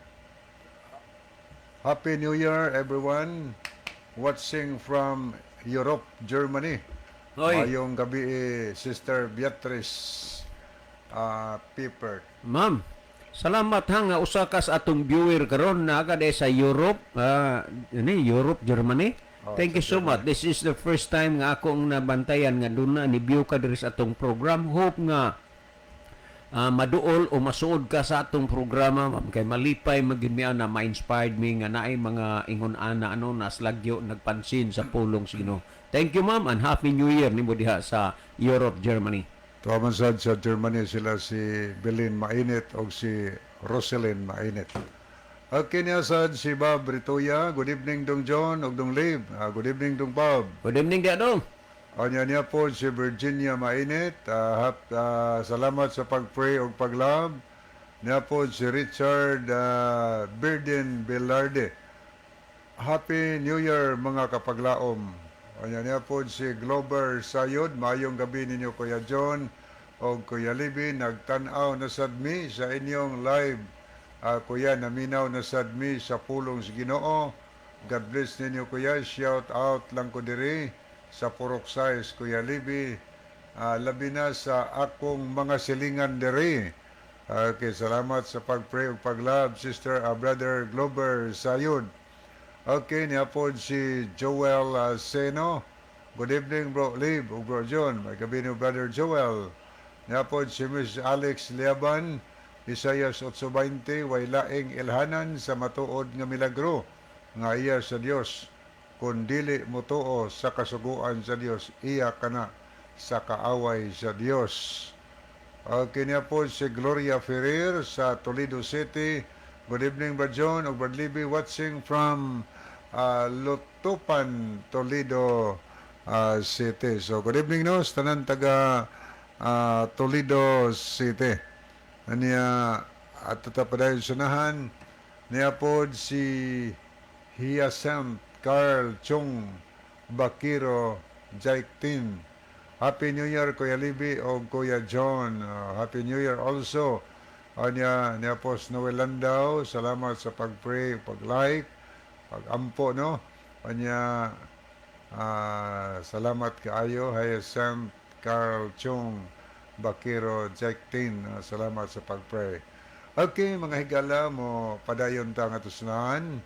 B: "Happy New Year, everyone watching from Europe, Germany."
A: Hoy.
B: Maayong gabi, eh, Sister Beatrice Pippert.
A: Ma'am, salamat ha nga usa ka sa atong viewer karon naa ka sa Europe, ni Europe, Germany.
B: Oh,
A: Thank you
B: sa
A: so much. This is the first time nga akong nabantayan nga duna ni view ka diri sa atong program. Hope nga maduol o masuod ka sa atong programa, ma'am, kay malipay magyud mi na ma-inspired mi nga naay mga ingon ana ano naslagyo nagpansin sa pulong sa Ginoo. Thank you, ma'am, and happy New Year nimo diha sa Europe, Germany.
B: Tuwa man sad sa Germany sila si Belin Mainit o si Roselyn Mainit. Okay niya sad si Bob Ritoya. Good evening, Dong John ug Dong Liv. Good evening, Dong Bob.
A: Good evening diha, dong.
B: Anya niya po si Virginia Mainit. Salamat sa pag-pray ug pag-love. Niya po si Richard Birden Velarde. "Happy New Year, mga kapaglaom." Anya niya po si Glover Sayod. "Maayong gabi ninyo, Kuya John o Kuya Libby. Nagtan-aw na sad mi sa inyong live. Kuya, naminaw na sad mi sa pulong sa Ginoo. God bless ninyo, Kuya. Shout out lang ko diri sa Purok Sais, Kuya Libby. Labi na sa akong mga silingan diri." Okay, salamat sa pag-pray ug pag-love, Sister, Brother Glover Sayod. Okay, niya po si Joel Seno. "Good evening, Bro Lib ug Bro John." May gabi ni Brother Joel. Niya po si Miss Alex Liaban. Isayas 8:20, "Way laing ilhanan sa matuod nga milagro nga iya sa Dios. Kung dili motuo sa kasuguan sa Dios, iya kana sa kaaway sa Dios." Okay niya po si Gloria Ferrer sa Toledo City. Good evening, Brad John ug Brad Libby, watching from Lutupan, Toledo City. So good evening, no, sa tanan taga Toledo City. Aniya ato ta padayon sunahan niya pod si Hyacinth Carl Chung Bakiro Jaiktin. Happy New Year, Kuya Libby o Kuya John. Happy New Year also. Anya niya po si Noel Landau, salamat sa pag-pray, pag-like, pag-ampo, no. Anya salamat kaayo, Hyacinth Carl Chung Bakiro Jaiktin. Salamat sa pag-pray. Okay, mga higala mo, padayon ta nga tusnahan.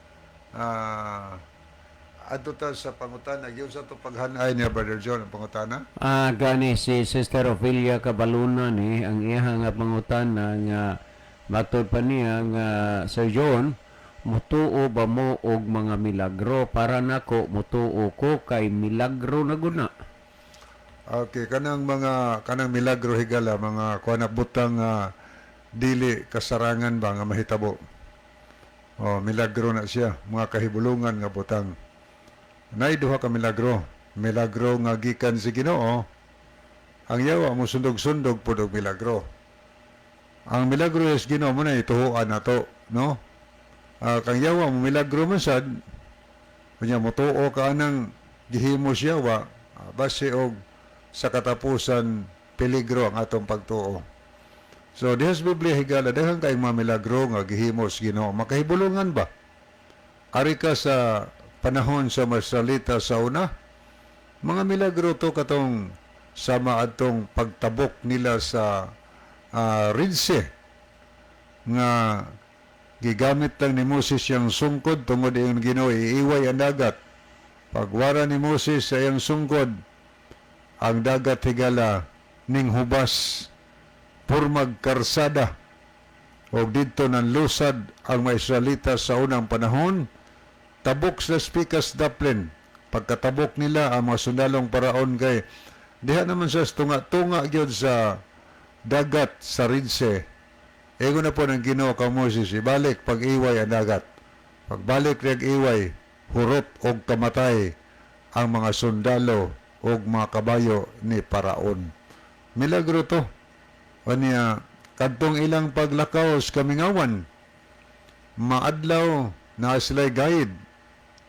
B: Adto ta sa pangutana, gyud sa to paghanay niya, Brother John, ang pangutana.
A: Gani si Sister Ophelia Cabaluna ni ang iya nga pangutana nga matod pa niya nga, Sir John, mutuo ba mo og mga milagro? Para nako, mutuo ko kay milagro na guna.
B: Okay, kanang mga kanang milagro, higala, mga kuan na butang dili kasarangan ba nga mahitabo. Oh, milagro na siya, mga kahibulungan nga butang. Nay duha ka milagro. Milagro nga gikan si Ginoo. Ang yawa mo sundog-sundog pud og milagro. Ang milagro is Ginoo mo na ituhuan nato, no? Kang yawa mo milagro man sad, kunya motuo ka anang gihimo siya wa, base og sa katapusan peligro ang atong pagtuo. So diha sa Biblia, higala, daghan kay mga milagro nga gihimo sa Ginoo. Makahibulungan ba? Ari ka sa panahon sa Israelita sa una, mga milagro to, katong sama atong pagtabok nila sa Red Sea nga gigamit lang ni Moses yung sungkod tungod yung Ginoo iiway ang dagat. Pagwara ni Moses sa iyang sungkod, ang dagat, higala, ning hubas purmag karsada og didto nanlusad ang mga Israelita sa unang panahon. Tabok sa pikas daplin. Pagkatabok nila, ang mga sundalong paraon kay diha naman sa tunga-tunga gyud sa dagat sa Red Sea. Ingon na pod ang Ginoo kang Moses, ibalik pag-iway ang dagat. Pagbalik nag iway, hurot og kamatay ang mga sundalo og mga kabayo ni Paraon. Milagro to. Anya, kadtong ilang paglakaw sa kamingawan, maadlaw na sila'y guide,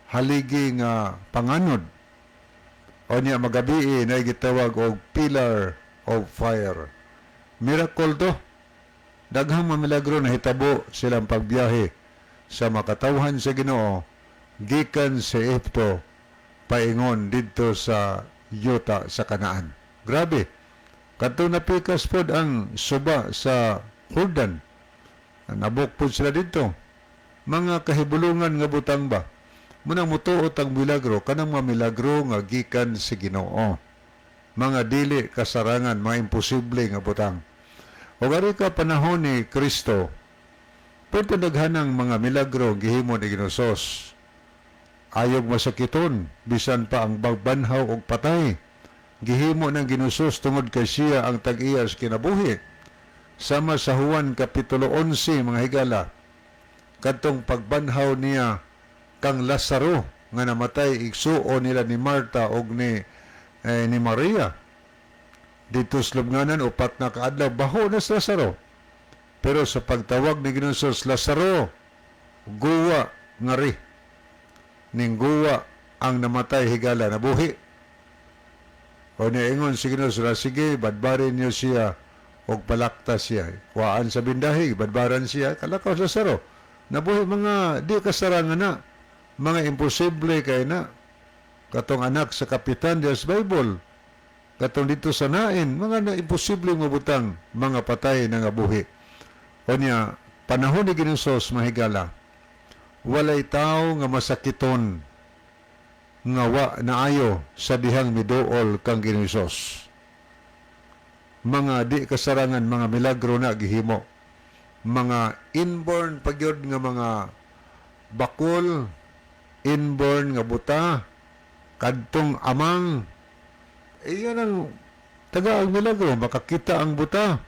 B: haligi nga panganod. Onya magabii na gitawag og pillar of fire. Miracle to. Daghang mga milagro na hitabo silang pagbiyahe sa makatawhan sa Ginoo gikan sa Ehipto paingon didto sa yuta sa Kanaan. Grabe. Kadto napikas pod ang suba sa Jordan. Nabok pod sila didto. Mga kahibulungan nga butang ba? Munang mutuot ang milagro kanang mga milagro nga gikan sa Ginoo. Mga dili kasarangan, mga imposible nga butang. O ari ka panahon ni Kristo, pwede daghanang mga milagro gihimo ni Ginoong. Ayog masakiton, bisan pa ang bagbanhaw og patay. Gihimo ng Ginoong tungod kay siya ang tag-iya sa kinabuhi. Sama sa Juan Kapitulo 11, mga higala, kadtong pagbanhaw niya kang Lazaro nga namatay, igsuo nila ni Marta og ni Maria. Dito sa lubnganan, 4 na kaadlaw, baho na si Lazaro. Pero sa pagtawag ni Ginoong Jesus, "Lazaro, guwa ngari." Ning guwa ang namatay, higala, nabuhi. O niingon si Ginoong, "Sige, badbarin niyo siya og palakta siya." Kuhaan sa bindahi, badbaran siya, kalakaw sa Lazaro. Nabuhi, mga di kasarangan na. Mga imposible kay na. Katong anak sa kapitan diya sa Bible, katong dito sa Nain, mga na imposible nga butang, mga patay na nga buhi. O niya, panahon ni Ginoong, mahigala, walay tao nga masakiton nga wa naayo sa dihang miduol kang Ginoong. Mga di kasarangan, mga milagro na gihimo. Mga inborn pagyod nga mga bakul, inborn nga buta, kadtong amang, iyan ang taga ang milagro, makakita ang buta,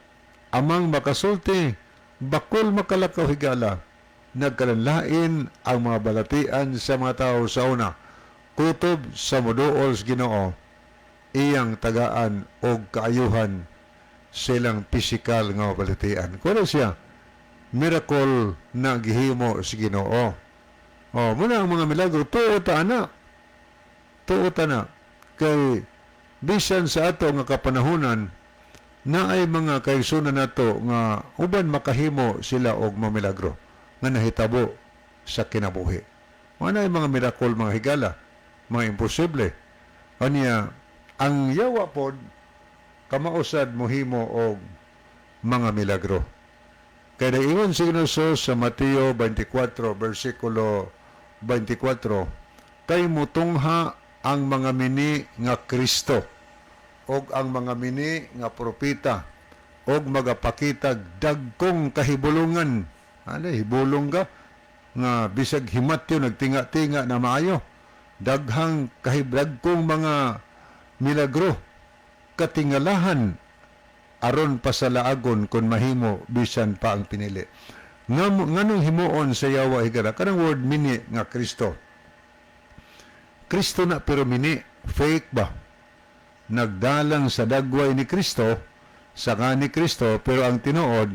B: amang makasulti, bakul makalakaw, higala. Nagkalanlain ang mga balatian sa mga tao sa una. Kutob sa moduol sa Ginoo, iyang tagaan og kaayuhan silang pisikal nga balatian. Kuno siya, miracle na gihimo sa Ginoo. Oh, muna ang mga milagro, tuo ta ana. Tuo ta na. Kay bisan sa ato nga kapanahunan, naay mga kaigsunan nato nga uban makahimo sila og mga milagro nga nahitabo sa kinabuhi. Mga naay mga miracle, mga higala, mga imposible. Anya, ang yawa pod kamausad mohimo og mga milagro. Kaya ingon si Ginoo sa Mateo 24 versikulo 24, kay mutungha ang mga mini nga Kristo og ang mga mini nga propeta og magapakitag dagkong kahibulungan. Ano, hibulong ka nga bisag himatyo nagtinga-tinga na maayo. Daghang kahibdagkong mga milagro, katingalahan, aron pasalaagon kon mahimo bisan pa ang pinili. Nga, nganong himuon sa yawa, higala kanang word mini nga Kristo? Kristo na pero mini, fake ba? Nagdalang sa dagway ni Kristo, sa ni Kristo, pero ang tinuod,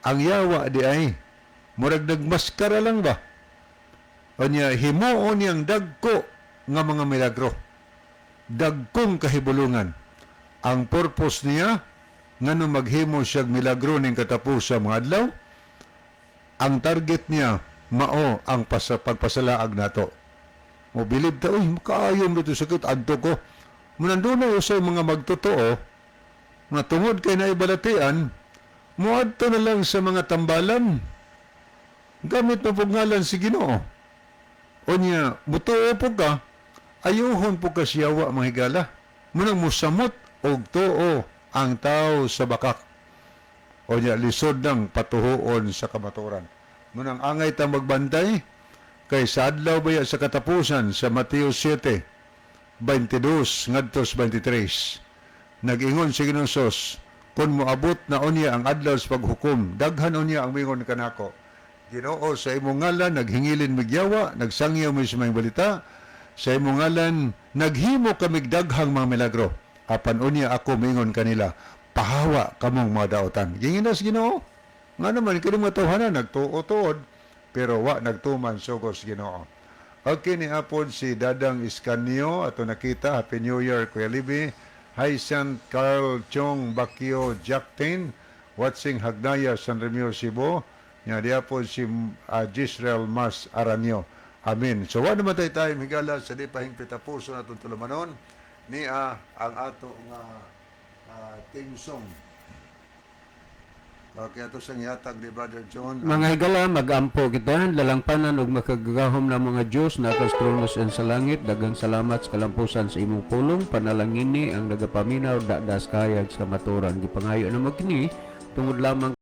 B: ang yawa di ay murag nagmaskara lang ba? Unya himuon niyang dagko nga mga milagro. Dagkong kahibulungan. Ang purpose niya ngano maghimo siyag milagro ning katapusan mga adlaw, ang target niya mao ang pagpasalaag nato. Mo bilib ta, "Uy, kaayo mo dito sakit, adto ko." Munandunay usay mga magtotoo nga tungod kay naibalatian, moadto na lang sa mga tambalan. Gamit mo pug ngalan si Ginoo. Unya, mutuo po ka, ayuhon po ka siyawa, mga higala. Munang musamot og tuo ang tao sa bakak. Unya, lisod nang patuhuon sa kamaturan. Munang angay ta magbantay, kay sa adlaw baya sa katapusan sa Mateo 7, 22 ngadto 23. Nag-ingon si Ginoong Sos, kung moabot na unya ang adlaw sa paghukom, daghan unya ang mingon kanako, 'Ginoo, sa imong ngalan naghingilin migyawa, nagsangyaw mi sa maayong balita, sa imong ngalan naghimo kamig daghang mga milagro.' Apan unya ako mingon kanila, 'Pahawa kamong mga daotan.'" Ginginas Ginoo. Nga naman kini mga tawhana nagtuo-tuod pero wa nagtuman sugos Ginoo. Okay, ni apod si Dadang Iscanio ato nakita. Happy New Year, Kuya Libi. Hi San Carl Chong Bakio Jacktain watching Hagnaya, San Remio, Cebu. Nya diapod si Gisrael Mas Aranio. Amen. So wa naman tayo tayo higala sa di pa hingpit puso natong tulumanon niya ang ato nga theme song. Okay, ato sang yatag ni Brother John.
A: Mga higala, mag-ampo kita, lalangpanan og makagagahom na mga Diyos na trono sa langit, daghang salamat sa kalampusan sa imong pulong, panalangini ang nagapaminaw dada sa kahayag sa kamatuoran. Gipangayo na magkini, tungod lamang